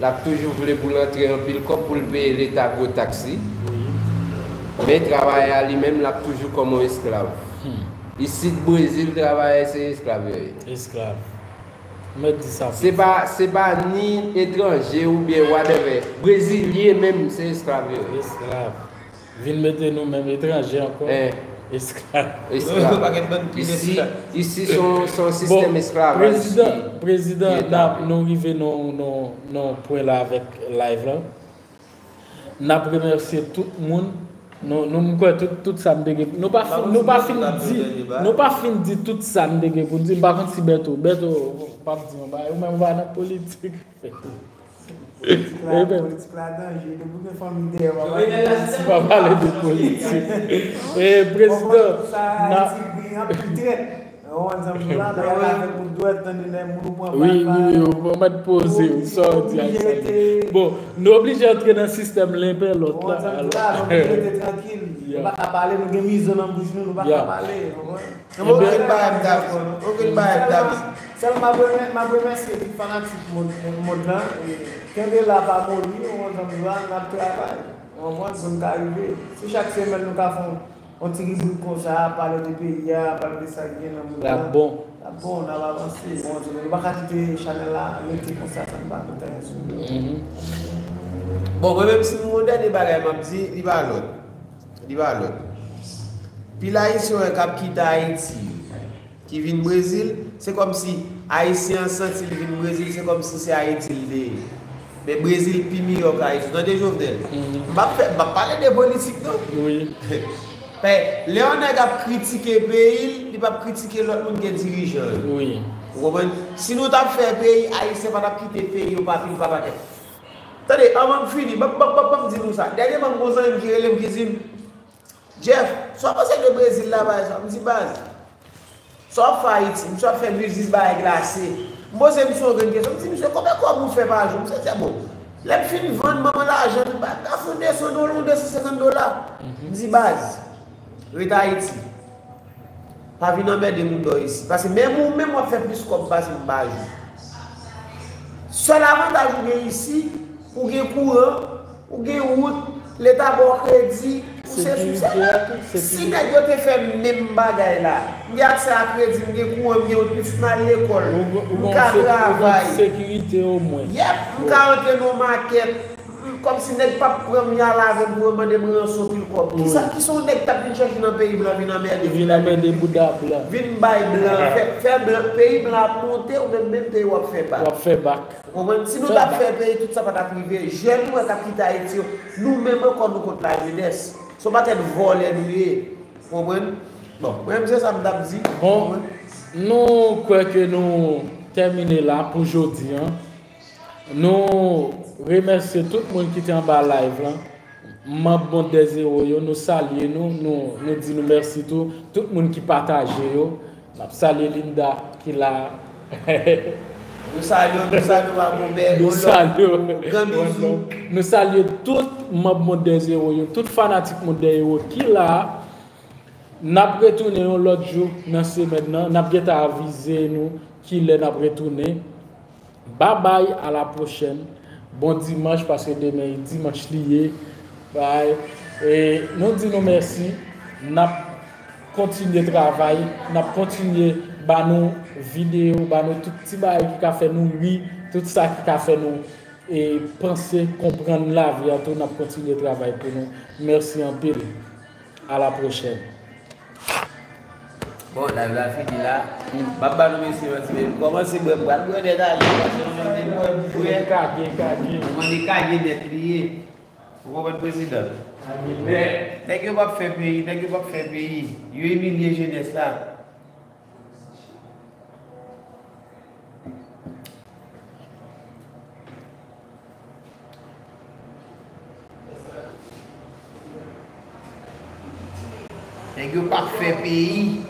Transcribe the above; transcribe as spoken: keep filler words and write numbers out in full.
L ap toujou vle pou l antre anpil kòb pou l peye leta gwo taks li. Men travayè a li menm, l ap toujou kòm yon esklav. Isit Brezil, travayè se esklav yo ye. Esklav. Mwen di sa. Se pa, se pa ni etranje oubyen whatever. Brezilyen menm se esklav yo ye. Esklav. Vin mete nou menm etranje ankò. Eh. Esklav. Esklav. Isi, isi se yon, se yon sistèm esklavaj. Prezidan, prezidan, nou rive nan, nan, nan pwen la avèk live la. N ap remèsye tout moun. Nou, nou, m kwè tout, tout sa m te gen. Nou pa fin, nou pa fin di, nou pa fin di tout sa m te gen pou n di. M pa konn si Bèto, Bèto, w ap di yon bagay, ou menm ou pa nan politik. Politik la, politik la danje. Depi w gen fanmi dèyè w, pa pale de politik. Pa pale de politik. E prezidan, sa, Ayiti gen anpil trèt. Ou konprann sa m di la, nan yon afè pou dwèt, tande lè moun ou pran bal. Wi, wi, wi, ou pa mèt poze, ou sa w di ak sa. Bon, nou oblije antre nan sistèm len pè lòt la. Ou konprann sa m di la, nou oblije rete trankil. Nou pa ka pale, nou gen mizò nan bouch nou, nou pa ka pale. Okenn bagay m dakò, non. Okenn bagay m dakò. Sèlman, sèlman m ap remè-, m ap remèsye tout fanatik mòd, mòd lan. E, kenbe la, pa moli, ou konprann sa m di la, n ap travay. Ou konprann, pou n ka rive. Si chak semèn nou ka fè yon, yon ti ribrik konsa, pale de peyi a, pale de sa ki gen nan mond lan. L ap bon. L ap bon, n ap avanse. Ou konprann, nou pa ka kite chanèl la rete konsa, san n pa met anyen sou li. Bon, mwen menm, si m gen yon dènye bagay m ap di, li pa lòt. Li pa lòt. Pil Ayisyen wè k ap kite Ayiti, ki vin Brezil, se kòmsi Ayisyen an santi l vin Brezil, se kòmsi se Ayiti l te ye. Men Brezil pi miyò k Ayiti. Tande Jovenel. M p ap fè, m p ap pale de politik, non. Wi. Paske lè yon nèg ap kritike peyi l, li p ap kritike lòt moun ki gen dirijan yo. Wi. Ou konprann? Si nou t ap fè peyi, Ayisyen pa t ap kite peyi yo pa pil, pa pakèt. Tande, anvan m fini, ban, ban, ban, ban m di nou sa. Dènyèman, m gon zanmi m ki rele m, ki di m, Jeff, sa w panse de Brezil la, pa egzanp? M di, baz, sa w ap fè Ayiti? Misye ap fè biznis, bagay glase. M poze misye yon grenn kesyon. M di, misye, konbyen kòb ou fè pa jou? Misye di, bon, lè m fin vann manman lajan, m ta fè de san dola, de san senkant dola. M di, baz, rete Ayiti. Pa vin anmède m ou dò isi. Paske menm ou menm w ap fè plis kòb pase m pa jou. Sèl avantaj ou gen isi, ou gen kouran, ou gen wout, leta ba w kredi, ou sesi, ou sela. Si nèg yo te fè menm bagay la, m gen aksè a kredi, m gen kouran, m gen wout, pitit m al lekòl, m ka travay. Ou gen sekirite omwen. Yep, m ka antre nan yon makèt. Kòmsi nèg p ap pran m y al avè m pou yo mande m ranson pil kòb. Kisa, kisa yon nèg t ap vin chèche nan peyi blan vin anmède? Vin anmède bouda blan. Vin bay blan, fè, fè blan, peyi blan ap monte, ou menm, menm peyi w ap fè bak. W ap fè bak. Ou konprann? Si nou t ap fè peyi, tout sa pa t ap rive. Jèn nou wè k ap kite Ayiti yo, nou menm ankò nou kont lajenès. Se yon pakèt vòlè nou ye. Ou konprann? Bon, mwen menm se sa m t ap di. Bon, nou kwè ke nou tèmine la pou jodi an. Nou remèsye tout moun ki te anba live lan. Manm Mond dè Zewo yo, nou salye nou, nou, nou di nou mèsi tou. Tout moun ki pataje yo, n ap salye Linda ki la a. Nou salye w, nou salye w, Papa Bè, nou salye w. Gran bizou. Nou salye tout manm Mond dè Zewo yo, tout fanatik Mond dè Zewo ki la a. N ap retounen yon lòt jou nan semèn nan. N ap gentan avize nou kilè n ap retounen. Babay, a la pwochèn. Bon dimanch, paske demen dimanch li ye. Bay. E nou di nou mèsi. N ap kontinye travay. N ap kontinye ba nou videyo, ba nou tout ti bagay ki ka fè nou ri, tout sa ki ka fè nou e panse, konprann lavi a tou, n ap kontinye travay pou nou. Mèsi anpil. A la pwochèn. Bon, live la fini la. M ap ba nou mesye yon ti, men m kòmanse bwè, m pral bwè nèt ale, paske nou mande bwè, bwè. Kage, kage. Nou mande kage nèt li ye. Ou konprann, prezidan? Nèg yo p ap fè peyi, nèg yo p ap fè peyi. Yo imilye jenès la. Nèg yo p ap fè peyi.